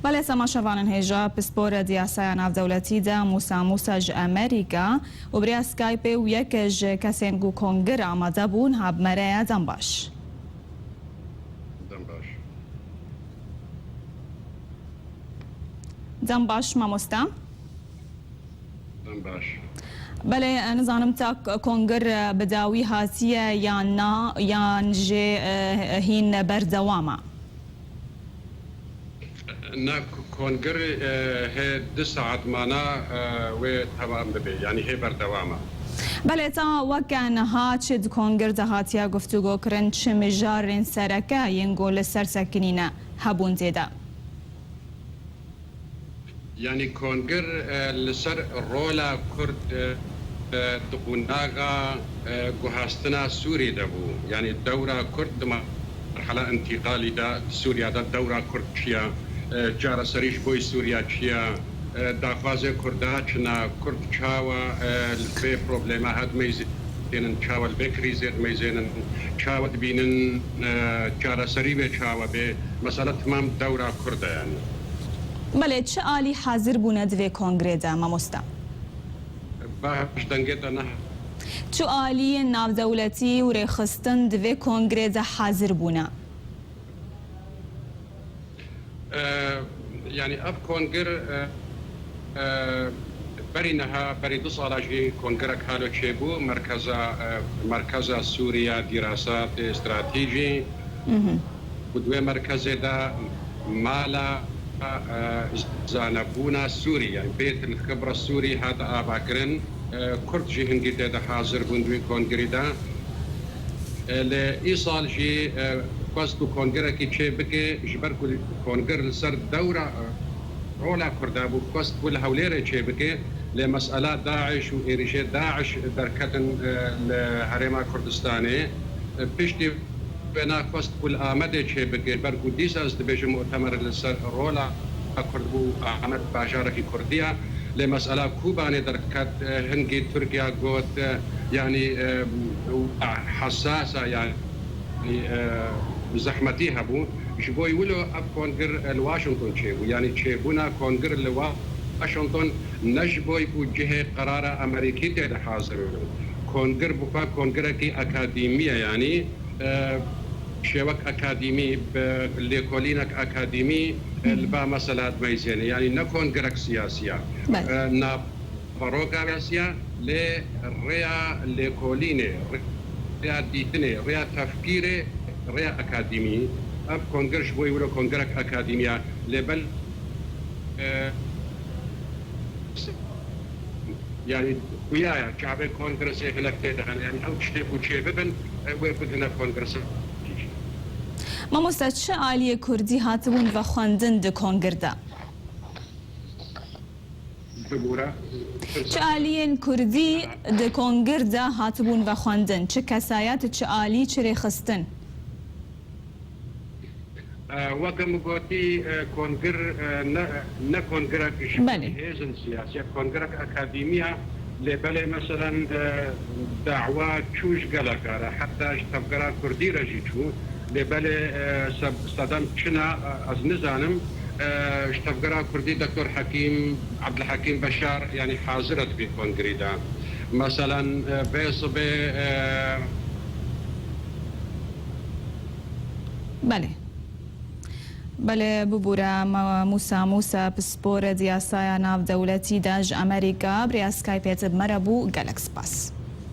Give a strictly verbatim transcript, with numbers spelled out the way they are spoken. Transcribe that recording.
Belê, temaşevanên hêja, pispor di yasaya navdewletî de Mûsa Mûsa ji Amerîka û bi rêya Skypeê û yek ji kesên ku kongir amade bûn, ha bi me re ye. Dem baş. Dem baş. Dem baş, mamoste. Dem baş. Belê, nizanim ta k-, kongir, e, bi dawî hatiye yan na, yan jî, e, hîn berdewam e? Na, k-, kongir, e, hê du saet mana, e, wê temam bibe, yanî hê berdewam e. Belê, ta weke niha çi di kongir de hatiye guftûgo kirin, çi mijarên sereke yên ku li ser sekinîne hebûn tê de? Yanî kongir, e, li ser rola Kurd, e, e, di qonaxa, e, guhastina Sûrî de bû. Yanî dewra Kurd di merhala întîqalî de di Sûriya de dewra Kurd çi ye, e, çareserî ji bo Sûriya çi ye, e, daxwazê Kurda çi ne, Kurd çawa, e, li vê problema hat meyzê- Tênin çawa li vê krîzê dimeyzênin, çawa dibînin, e, çareserî wê çawa bê, mesela timam dewra Kurd e yanî. Belê, çi alî hazir bûne di vê kongrê de, mamoste? Baş, dengê te nehat. Çi aliyên navdewletî û rêxistin di vê kongrê de hazir bûne? E, yanî ev kongir, e, e, berî niha, berî du sala jî kongirek halo çêbû, merkeza, e, Merkeza Sûriya Dîrasatê Stratejî. Mhm. Û di wê merkezê de mala, e, zanebûna Sûrî, yanî Bêt el Xibra Sûrî hate avakirin. E, Kurd jî hingî tê de hazir bûn di wî kongirî de. E, lê îsal jî, e, xwest ku kongirekî çê bike, ji ber ku kongir li ser dewra, e, rola Kurda bû, xwest ku li Hewlêrê çê bike, lê mesela DAIŞ û êrîşê DAIŞ derketin, e, li Herêma Kurdistanê. E, piştî wê naxwest ku li Amedê çê bike, ber ku dîsa ez dibêjim mutemer li ser rola Kurd bû, Amed bajarekî Kurdî ye. Lê mesela Kobanê derket, e, hingî Tirkiya got, e, yanî, e, hesas e, yanî, e, zehmetî hebû. Ji bo wilo ev kongir, e, li Washington çêbû. Yanî çêbûna kongir li Washington ne ji bo ku cihê qerara Amerîkî tê de hazir bû. Kongir bi xwe kongirekî akademî ye, yanî e, şêwek akademî, bi lêkolînek akademî, e, Hı hı. li ba mesela dimeyzêne. Yanî ne kongirek siyasî ye. Belê. E, naveroka siyasî ye, lê rêya lêkolînê, rêya dîtinê, rêya tefkîrê, rêya akademî. Ev kongir ji bo wilo kongirek akademî ye. Lê bel, e, Yanî xuya ye, çavê kongresê hinek tê de hene. Yanî ew tiştê ku çê bibin, e, wê bigihine kongresa. Mamoste, çi aliyê kurdî hatibûn vexwendin di kongir de? Bibûre. Çi aliyên kurdî di kongir de hatibûn vexwendin? Çi kesayet, çi alî, çi rêxistin? E, weke min gotî, e, kongir, e, ne, ne kongirek ji Belê. hêzên siyasî ye, kongirek akademî ye. Lê belê, meselen, e, dawa çû ji gelek re, heta ji tevgera kurdî re jî çû. Lê belê, e, se-, sedem çi ne, e, ez nizanim. E, ji tevgera kurdî Doktor Hekîm, Abdulhekîm Beşar, yanî hazir e di vî kongirî de. Meselen, e, vê sibê, e, Belê. Belê, bibûre, Ma-, Mûsa Mûsa, pispor di yasaya navdewletî de ji Amerîka, bi rêya Skypeê tê bi me re bû, gelek spas.